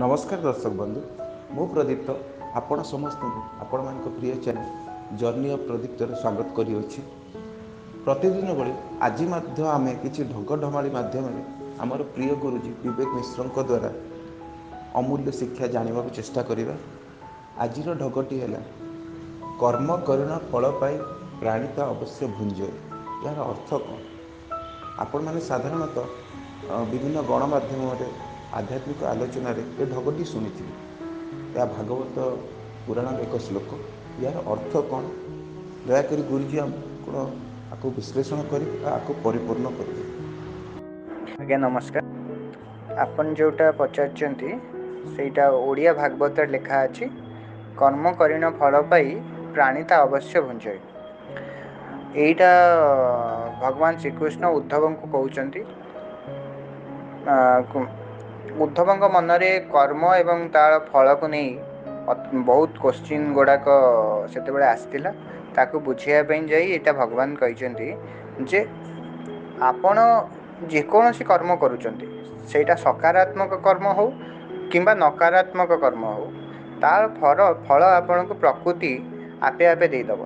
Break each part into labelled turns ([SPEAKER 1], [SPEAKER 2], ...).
[SPEAKER 1] ନମସ୍କାର ଦର୍ଶକ ବନ୍ଧୁ, ମୁଁ ପ୍ରଦୀପ୍ତ ଆପଣ ସମସ୍ତଙ୍କୁ ଆପଣମାନଙ୍କ ପ୍ରିୟ ଚ୍ୟାନେଲ୍ ଜର୍ଣ୍ଣି ଅଫ୍ ପ୍ରଦୀପ୍ତରେ ସ୍ୱାଗତ କରିଅଛି। ପ୍ରତିଦିନ ଭଳି ଆଜି ମଧ୍ୟ ଆମେ କିଛି ଢଗ ଢମାଳି ମାଧ୍ୟମରେ ଆମର ପ୍ରିୟ ଗୁରୁଜୀ ବିବେକ ମିଶ୍ରଙ୍କ ଦ୍ୱାରା ଅମୂଲ୍ୟ ଶିକ୍ଷା ଜାଣିବାକୁ ଚେଷ୍ଟା କରିବା। ଆଜିର ଢଗଟି ହେଲା କର୍ମ କରିଣ ଫଳ ପାଇ ପ୍ରାଣୀ ତା ଅବଶ୍ୟ ଭୁଞ୍ଜଏ। ଏହାର ଅର୍ଥ କ'ଣ? ଆପଣମାନେ ସାଧାରଣତଃ ବିଭିନ୍ନ ଗଣମାଧ୍ୟମରେ ଆଧ୍ୟାତ୍ମିକ ଆଲୋଚନାରେ ଏ ଢଗଟି ଶୁଣିଥିବେ। ଏହା ଭାଗବତ ପୁରାଣର ଏକ ଶ୍ଲୋକ। ଏହାର ଅର୍ଥ କ'ଣ? ଦୟାକରି ଗୁରୁଜୀ ଆପଣ ଆକୁ ବିଶ୍ଳେଷଣ କରି ଆକୁ ପରିପୂର୍ଣ୍ଣ କରିବେ।
[SPEAKER 2] ଆଜ୍ଞା ନମସ୍କାର। ଆପଣ ଯେଉଁଟା ପଚାରିଛନ୍ତି ସେଇଟା ଓଡ଼ିଆ ଭାଗବତରେ ଲେଖା ଅଛି, କର୍ମ କରିଣ ଫଳ ପାଇ ପ୍ରାଣୀ ତା ଅବଶ୍ୟ ଭୁଞ୍ଜଏ। ଏଇଟା ଭଗବାନ ଶ୍ରୀକୃଷ୍ଣ ଉଦ୍ଧବଙ୍କୁ କହୁଛନ୍ତି। ଉଦ୍ଧବଙ୍କ ମନରେ କର୍ମ ଏବଂ ତାର ଫଳକୁ ନେଇ ବହୁତ କୋଶ୍ଚିନ୍ ଗୁଡ଼ାକ ସେତେବେଳେ ଆସିଥିଲା। ତାକୁ ବୁଝେଇବା ପାଇଁ ଯାଇ ଏଇଟା ଭଗବାନ କହିଛନ୍ତି ଯେ ଆପଣ ଯେକୌଣସି କର୍ମ କରୁଛନ୍ତି, ସେଇଟା ସକାରାତ୍ମକ କର୍ମ ହେଉ କିମ୍ବା ନକାରାତ୍ମକ କର୍ମ ହେଉ, ତାର ଫଳ ଆପଣଙ୍କୁ ପ୍ରକୃତି ଆପେ ଆପେ ଦେଇଦେବ।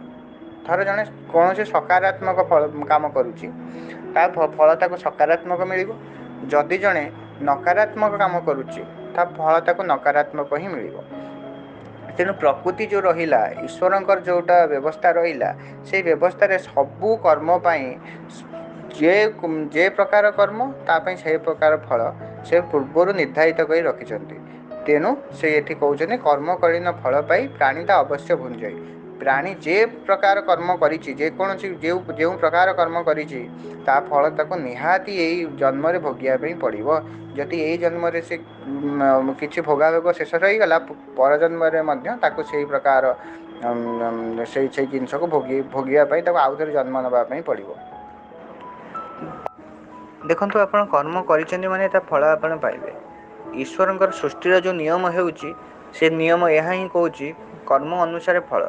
[SPEAKER 2] ଥରେ ଜଣେ କୌଣସି ସକାରାତ୍ମକ ଫଳ କାମ କରୁଛି, ତା ଫଳ ତାକୁ ସକାରାତ୍ମକ ମିଳିବ। ଯଦି ଜଣେ ନକାରାତ୍ମକ କାମ କରୁଛି, ତା ଫଳ ତାକୁ ନକାରାତ୍ମକ ହିଁ ମିଳିବ। ତେଣୁ ପ୍ରକୃତି ଯେଉଁ ରହିଲା, ଈଶ୍ୱରଙ୍କର ଯେଉଁଟା ବ୍ୟବସ୍ଥା ରହିଲା, ସେଇ ବ୍ୟବସ୍ଥାରେ ସବୁ କର୍ମ ପାଇଁ ଯେ ପ୍ରକାର କର୍ମ ତା ପାଇଁ ସେଇ ପ୍ରକାର ଫଳ ସେ ପୂର୍ବରୁ ନିର୍ଦ୍ଧାରିତ କରି ରଖିଛନ୍ତି। ତେଣୁ ସେ ଏଠି କହୁଛନ୍ତି କର୍ମ କରିଣ ଫଳ ପାଇ ପ୍ରାଣୀ ତା ଅବଶ୍ୟ ଭୁଞ୍ଜଏ। ପ୍ରାଣୀ ଯେ ପ୍ରକାର କର୍ମ କରିଛି, ଯେକୌଣସି ଯେଉଁ ପ୍ରକାର କର୍ମ କରିଛି, ତା ଫଳ ତାକୁ ନିହାତି ଏଇ ଜନ୍ମରେ ଭୋଗିବା ପାଇଁ ପଡ଼ିବ। ଯଦି ଏଇ ଜନ୍ମରେ ସେ କିଛି ଭୋଗାଭୋଗ ଶେଷ ରହିଗଲା, ପରଜନ୍ମରେ ମଧ୍ୟ ତାକୁ ସେଇ ପ୍ରକାର ସେଇ ଜିନିଷକୁ ଭୋଗିବା ପାଇଁ ତାକୁ ଆଉଥରେ ଜନ୍ମ ନେବା ପାଇଁ ପଡ଼ିବ। ଦେଖନ୍ତୁ, ଆପଣ କର୍ମ କରିଛନ୍ତି ମାନେ ତା ଫଳ ଆପଣ ପାଇବେ। ଈଶ୍ୱରଙ୍କର ସୃଷ୍ଟିର ଯେଉଁ ନିୟମ ହେଉଛି, ସେ ନିୟମ ଏହା ହିଁ କହୁଛି କର୍ମ ଅନୁସାରେ ଫଳ।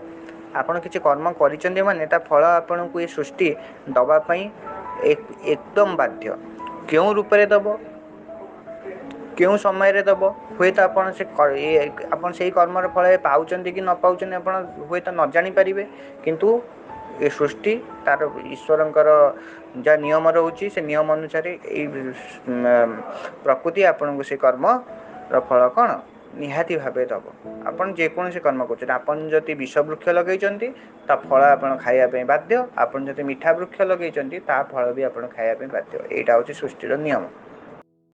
[SPEAKER 2] ଆପଣ କିଛି କର୍ମ କରିଛନ୍ତି ମାନେ ତା ଫଳ ଆପଣଙ୍କୁ ଏ ସୃଷ୍ଟି ଦେବା ପାଇଁ ଏକଦମ ବାଧ୍ୟ। କେଉଁ ରୂପରେ ଦେବ, କେଉଁ ସମୟରେ ଦେବ, ହୁଏତ ଆପଣ ଆପଣ ସେଇ କର୍ମର ଫଳ ପାଉଛନ୍ତି କି ନ ପାଉଛନ୍ତି ଆପଣ ହୁଏତ ନ ଜାଣିପାରିବେ, କିନ୍ତୁ ଏ ସୃଷ୍ଟି ତାର ଈଶ୍ୱରଙ୍କର ଯାହା ନିୟମ ରହୁଛି, ସେ ନିୟମ ଅନୁସାରେ ଏଇ ପ୍ରକୃତି ଆପଣଙ୍କୁ ସେ କର୍ମର ଫଳ କ'ଣ ନିହାତି ଭାବେ ଦେବ। ଆପଣ ଯେକୌଣସି କର୍ମ କରୁଛନ୍ତି, ଆପଣ ଯଦି ବିଷ ବୃକ୍ଷ ଲଗେଇଛନ୍ତି ତା ଫଳ ଆପଣ ଖାଇବା ପାଇଁ ବାଧ୍ୟ, ଆପଣ ଯଦି ମିଠା ବୃକ୍ଷ ଲଗେଇଛନ୍ତି ତା ଫଳ ବି ଆପଣ ଖାଇବା ପାଇଁ ବାଧ୍ୟ। ଏଇଟା ହେଉଛି ସୃଷ୍ଟିର ନିୟମ।